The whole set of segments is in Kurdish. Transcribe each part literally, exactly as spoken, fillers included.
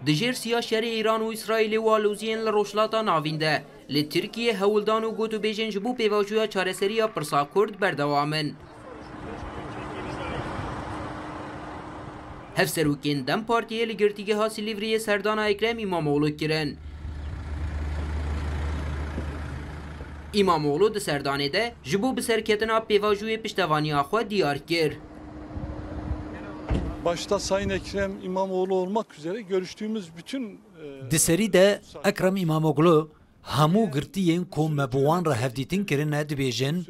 Di jêr siya şerê Îran û Îsraîlê û aloziyên li Rojhilata Navîn de, li Tirkiyê hewldan û gotûbêjên ji bo pêvajoya çareseriya pirsa Kurd berdewam in. Hevserokên DEM Partiyê li Girtîgeha Silîvriyê serdana Ekrem Îmamoğlu kirin. Îmamoğlu di serdanê de ji bo biserketina pêvajoyê piştevaniya xwe diyar kir. Başta Sayın Ekrem İmamoğlu olmak üzere görüştüğümüz bütün, e, Di serî de Ekrem Îmamoglu hemû girtiyên ku me bi wan re hevdîtin kirine dibêjin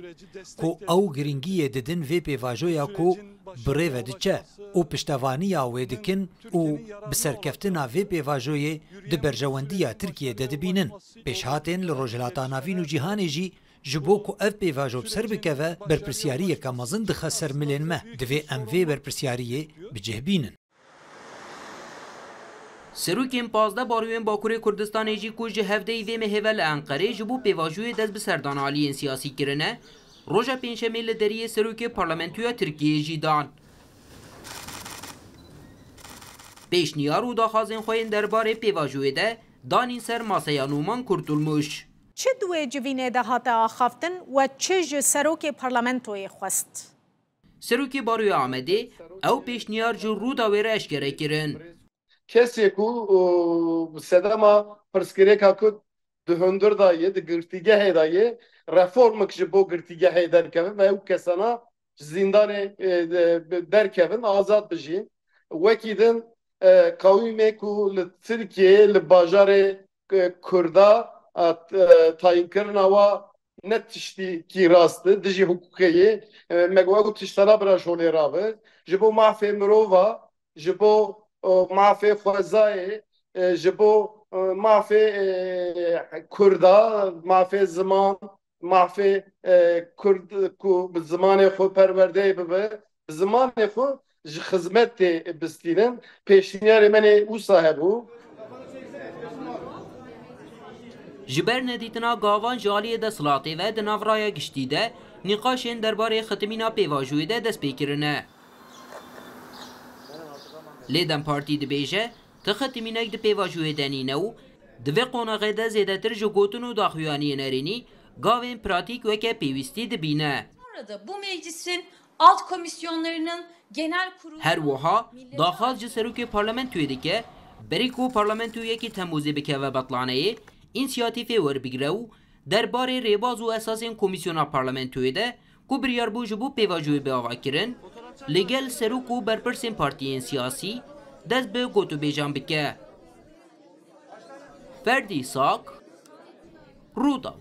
ku ew giringiyê didin vê pêvajoya ku bi rê ve diçe û piştevaniya wê dikin û bi serkeftina vê pêvajoyê di berjewendiya Tirkiyê de dibînin. Pêşhatên li Rojhilata Navîn û cîhanê jî ji bo ku ev pêvajo bi ser bikeve, berpirsyariyeke mezin dixe ser milên me. Divê em vê berpirsyariyê bi cih bînin. Serokên pazdeh baroyên Bakurê Kurdistanê jî ku ji hevdeyî vê mehê ve li Enqerê ji bo pêvajoyê dest bi serdana aliyên siyasî kirine, roja Pêncşemê li deriyê serokê Parlamentoya Tirkiyê jî dan. Pêşniyar û daxwazên xwe yên derbarê pêvajoyê de danîn ser maseya Numan Kurtulmuş. Çi di wê civînê de hate axaftin we çi ji serokê parlamentoyê xwest? Serokê Baroya Amedê ew pêşniyar ji Rûdawê re eşkere kirin. Kesê ku, û, sedema pirsgirêka ku di hundir de ye, di girtîgehê de ye, reformek ji bo girtîgehê derkeve ve ew kesana ji zîndanê, e, de, derkevin, azad bijîn. Wekî din, e, qewîmê ku li Tirkiyeyê, li bajarê, e, Kurda, e, t-, e, tayînkirina wa ne tiştîkî rast e, dijî hiqûqê ye. E, me got ew tiştana bira ji holê rabe. Ji bo mafê mirova, ji bo, e, mafê xwezayê, e, ji bo, e, mafê, e, Kurda, mafê ziman, mafê, e, Kurd ku bi zimanê xwe perwerdeyê bibe, bi zimanê xwe ji xizmetê bistînin. Pêşniyarê me nê wisa hebû. Ji ber nedîtina gavan ji aliyê desthilatê ve di nav raya giştî de nîqaşên derbarê xitimîna pêvajoyê de dest pê kirine. Lê DEM Partî dibêje, ti xitimînek di pêvajoyê de nîne û di vê qonaxê de zêdetir ji gotin û daxuyaniyên erênî gavên pratîk weke pêwîstî dibîne. Sonra da bu meclisin alt komisyonlarının genel kurulu Her wiha daxwaz ji serokê parlamentoyê dike, berî ku parlamentoyê yekê Temmûzê bikeve betlaneyê, însiyatîfê werbigire û derbarê rêbaz û esasên komîsyona parlamentoyê de ku biryar bû ji bo pêvajoyê bi ava kirin, li gel serok û berpirsên partiyên siyasî dest bi gotûbêjan bike. Ferdî Sak, Rûdaw.